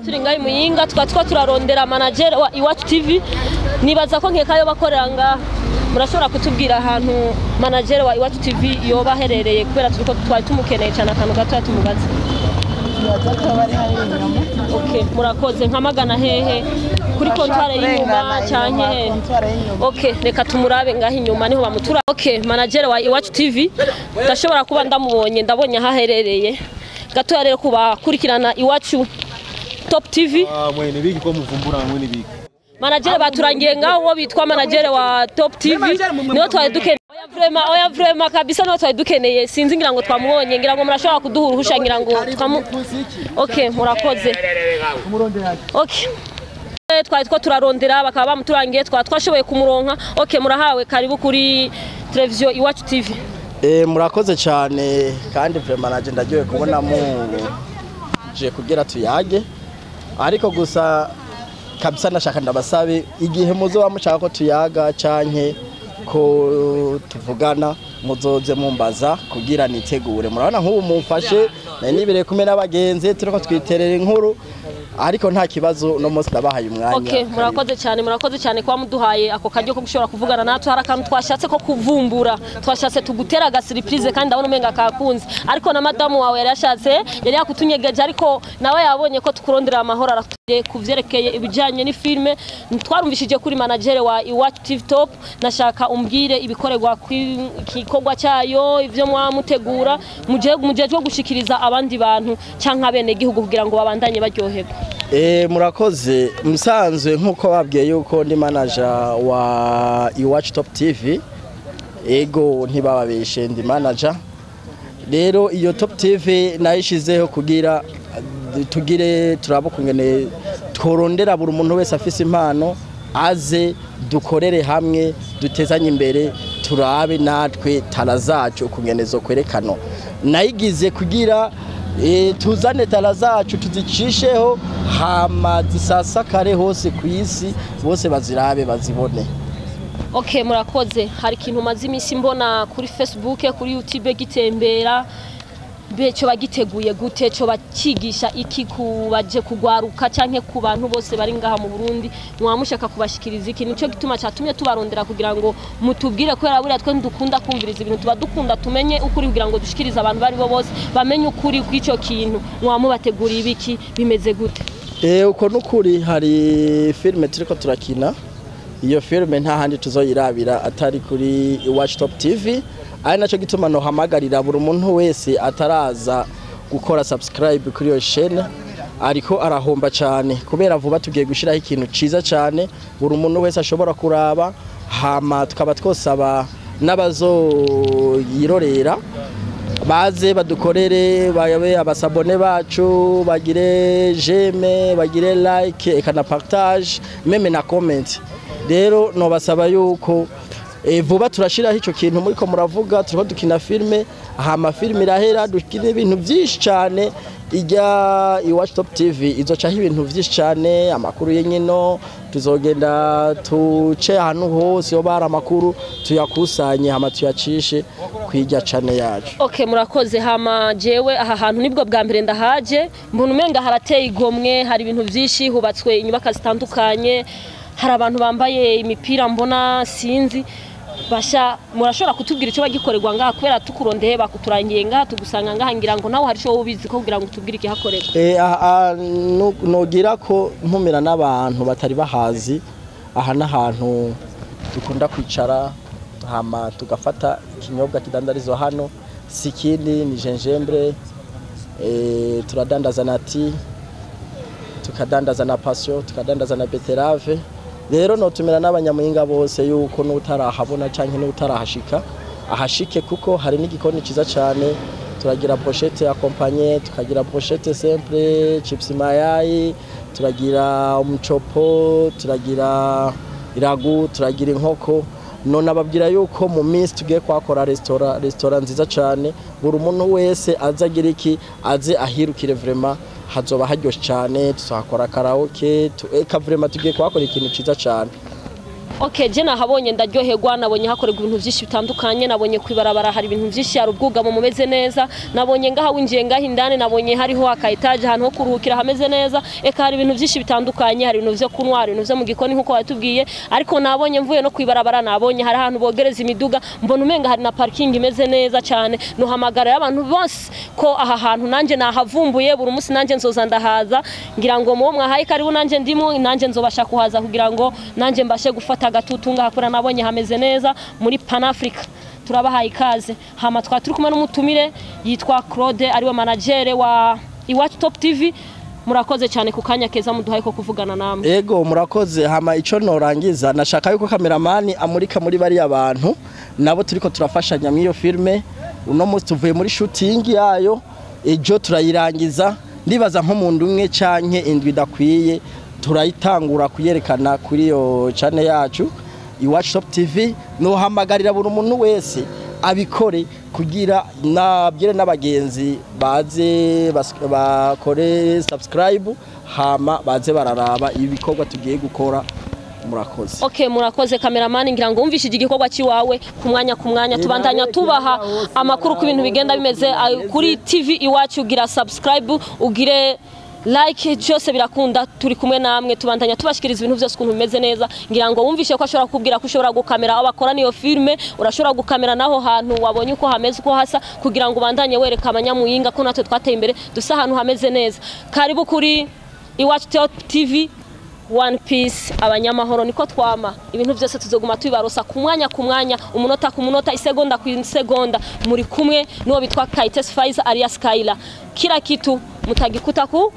Turi ngaho Muyinga, tukaba turarondera manager wa Iwacu TV. Nibaza ko nkeka yo bakorera ngaha. Murashobora kutubwira ahantu manager wa Iwacu TV yoba aherereye, kubera turiko twari tumukeneye cyane, akantu gato tumubaze? Okay, murakoze. Nkamagana hehe? Kuri comptoir y'inyuma canke hehe? Okay, reka tumurabe ngaho inyuma niho bamutura. Okay, manager wa Iwacu TV ndashobora kuba ndamubonye, ndabonye aho aherereye gatoya. Rero kubakurikirana Iwacu Top TV. Ah, mwene biki ko muvumbura, mwene biki? Manager baturangiye ngaho, uwo bitwa manager wa Top TV niho twari dukeneye. Oya vraiment, oya vraiment kabisa, niho twari dukeneye. Sinzi, ngira ngo twamubonye, ngira ngo murashobora kuduha uruhusha, ngira ngo twamu. Okay, murakoze. Okay, twari two turarondera, bakaba bamuturangiye, twaba twashoboye kumuronka. Okay, murahawe karibu kuri televiziyo Iwacu TV. Murakoze cyane, kandi vraiment naje ndagiye kubona muje kugira tuyage, ariko gusa kabisa ndashaka ndabasabe, igihe muzoba mushaka ko tuyaga canke ko tuvugana, muzoze mumbaza kugira nitegure. Murabona nk'ubu mumfashe nari nibereye kumwe n'abagenzi, turiko twiterera inkuru, ariko nta kibazo, uno munsi ndabahaye umwanya. Okay, murakoze cyane, murakoze cyane kuba muduhaye ako karyo ko gushobora kuvugana natwe. Hari akantu twashatse ko kuvumbura, twashatse tugutera aga surprise, kandi ndabona umenga kakunze, ariko na madamu wawe yari yashatse, yari yakutunyegeje, ariko nawe yabonye ko tukurondera amahoro, aratuye ku vyerekeye ibijanye n'ifilme twarumvishije kuri manager wa Iwacu TV Top. Nashaka umbwire ibikorerwa igikorwa cyayo, ivyo mwamutegura mujejwe gushikiriza abandi bantu canke abene gihugu kugira ngo babandanye baryoherwa. Murakoze. Musanzwe nkuko babwiye yuko ndi manager wa Iwacu Top TV, ego ntibababeshe, ndi manager. Rero iyo Top TV nayishizeho kugira tugire turabe ukungene tworondera buri muntu wese afise impano, aze dukorere hamwe, dutezanye imbere, turabe natwe talent zacu ukungene zo kwerekano. Nayigize kugira tuzane talent zacu, tuzicisheho, hama zisasakare hose ku isi, bose bazirabe, bazibone. Okay, murakoze. Hari ikintu maze iminsi mbona kuri Facebook, kuri YouTube gitembera. Mbe cyo bagiteguye gute? Cyo bakigisha iki kubaje kugwaruka canke ku bantu bose bari ngaha mu Burundi? Mwamushaka kubashikiriza iki? Nico gituma cyatumye tubarondera kugira ngo mutubwire, ko buriya twe dukunda kumviriza ibintu, tuba dukunda tumenye ukuri kugira ngo dushikirize abantu bari bo bose bamenye ukuri kw'ico kintu. Mwamubateguriye ibiki? Bimeze gute? Uko nukuri, hari filme turiko turakina. Iyo filme nta handi tuzoyirabira atari kuri Iwacu Top TV, ari naco gituma nohamagarira buri muntu wese ataraza gukora subscribe kuri iyo chaîne, ariko arahomba cyane, kubera vuba tugiye gushiraho ikintu ciza cyane buri muntu wese ashobora kuraba. Hama tukaba twosaba n'abazoyirorera baze badukorere, babe aba abonnés bacu, bagire j'aime, bagire like, eka na partage, même na comment. Rero nobasaba yuko vuba turashiraho ico kintu muriko muravuga. Turiko dukina filme, hama filme irahera dukina ibintu vyinshi cyane. Ijya Iwacu Top TV izocaho ibintu vyinshi cyane, amakuru y'inkino, tuzogenda tuce ahantu hose yo bari amakuru, tuyakusanye, hama tuyacishe kwirya cane yacu. Okay, murakoze. Hama jewe aha hantu nibwo bwa mbere ndahaje, mbona umenga harateye igomwe, hari ibintu vyinshi, hubatswe inyubaka zitandukanye, hari abantu bambaye imipira mbona sinzi basha. Murashobora kutubwira icyo bagikorerwa ngaha? Kubera tukurondeye bakuturangiye ngaha, tugusanga ngaha, ngira ngo nawe hari icyo ubizi ko kugira ngo tubwire ikihakorerwa. Aha, nogira ko ntumira n'abantu batari bahazi, aha n'ahantu dukunda kwicara, hama tugafata ikinyobwa kidandarizwa hano, si ikindi ni gingembre. Turadandaza na ti, tukadandaza na passion, tukadandaza na betterave. Rero notumira n'abanyamuyinga bose yuko n'utarahabona canke n'utarahashika ahashike, kuko hari n'igikoni ciza cane. Turagira brochette accompagnée, tukagira brochette simple, chips mayai, turagira umucopo, turagira iragu, turagira inkoko. None ababwira yuko mu minsi tugiye kwakora restaurant, restaurant nziza cane. Buri muntu wese aza agira iki, aze ahirukire, vraiment hazoba haryoshe cane. Tuzakora karaoke eka vraiment tugiye kuhakora ikintu ciza cane. Okay, je nahabonye ndaryoherwa, nabonye hakorerwa ibintu byinshi bitandukanye, nabonye kwibarabara hari ibintu byinshi, hari ubwugamo mumeze neza, nabonye ngaha winjiye ngaha indani, nabonye hariho aka étage, ahantu ho kuruhukira hameze neza. Eka hari ibintu byinshi bitandukanye, hari ibintu vyo kunywa, hari ibintu vyo mu gikoni nkuko watubwiye. Ariko nabonye mvuye no kwibarabara, nabonye hari ahantu bogereza imiduga, mbona umenga hari na parking imeze neza cyane. Nuhamagara abantu bose ko aha hantu nanje nahavumbuye, buri munsi nanje nzoza ndahaza. Ngira ngo muwo mwahaye karibu, nanje ndimo, nanje nzobasha kuhaza kugira ngo nanje mbashe gufata agatutu ngaha, kubera nabonye hameze neza muri Pan Africa. Turabahaye ikaze. Hama twa turi kumwe n'umutumire yitwa Claude, ariwe manager wa Iwacu Top TV. Murakoze cyane ku kanya keza muduhaye ko kuvugana namwe. Ego, murakoze. Hama ico norangiza, nashaka yuko cameraman amurika muri bariya bantu nabo turiko turafashanya mw'iyo filme. Uno munsi tuvuye muri shooting yayo, ejo turayirangiza. Ndibaza nko mu ndwi imwe canke indwi idakwiye turayitangura kuyerekana kuri iyo channel yacu Iwacu Top TV. Nohamagarira buri muntu wese abikore kugira nabwire n'abagenzi baze bakore subscribe, hama baze bararaba ibikorwa tugiye gukora. Murakoze. Okay, murakoze cameraman. Ngira ngo wumvishije igikorwa ciwawe ku mwanya ku mwanya. Tubandanya tubaha amakuru ku bintu bigenda bimeze kuri TV Iwacu. Ugira subscribe, ugire like, cyose birakunda. Turi kumwe namwe, tubandanya tubashikiriza ibintu byose ukuntu bimeze neza. Ngira ngo wumvishe ko ashobora kukubwira ko ushobora gukamera aho bakora niyo filme, urashobora gukamera naho hantu wabonye uko hameze, uko hasa, kugira ngo ubandanye wereka abanyamuyinga ko natwe twateye imbere, dusa ahantu hameze neza. Karibu kuri Iwacu TV. One Piece, abanyamahoro niko twama. Ibintu byose tuzoguma tubibarosa ku mwanya ku mwanya, umunota ku munota, isegonda ku isegonda. Muri kumwe n'uwo bitwa Kaites Faiza alias Kaila. Kila kitu mutagikuta ku